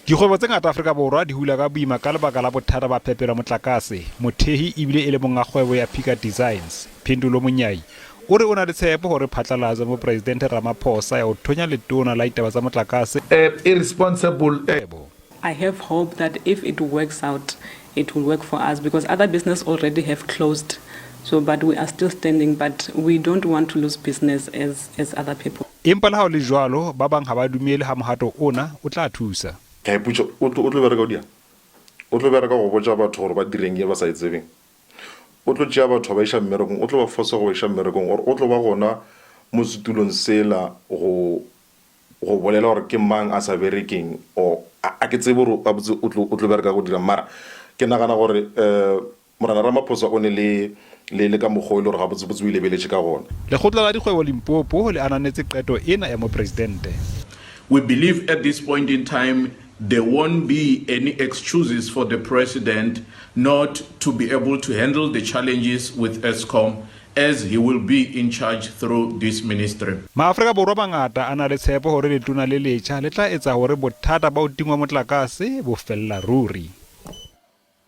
Dikgwebo tse ngata Afrika Borwa di hula ka boima ka lebaka la bothata ba phepelo ya motlakase. Mothehi ebile e le monga kgwebo ya Pika Designs, Phindulo Monyai, o re o na le tshepo hore phatlalatso ya Mopresidente Ramaphosa ya ho thonya letona la ditaba tsa motlakase, Irresponsible. I have hope that if it works out, it will work for us because other business already have closed. So, but we are still standing, but we don't want to lose business as other people. Empa le ha ho le jwalo, ba bang ha ba dumele ha mohato ona o tla thusa. Ke a ipotša, o tlo, o tlo bereka o diang? O tlo bereka go botša batho gore ba direng ye ba sa e tsebeng? O tlo tšea batho wa ba iša mmerekong, o tlo ba fosa go ba iša mmerekong, or o tlo ba gona mo setulong sela go, go bolela gore ke mang a sa berekeng, or a, a ke tsebe gore gabotse o tlo, o tlo bereka go dirang. Mara ke nagana gore um Morena Ramaphosa o ne le, le, le ka mokgwa o e le gore gabotsebotse o e lebeletše ka gona. Lekgotla la Dikgwebo Limpopo le ananetse qeto ena ya Mopresidente. We believe at this point in time there won't be any excuses for the president not to be able to handle the challenges with Eskom as he will be in charge through this ministry. Maafrika Borwa a mangata a na le tshepo hore letona le letjha le tla etsa hore bothata ba ho tingwa motlakase bo fella ruri.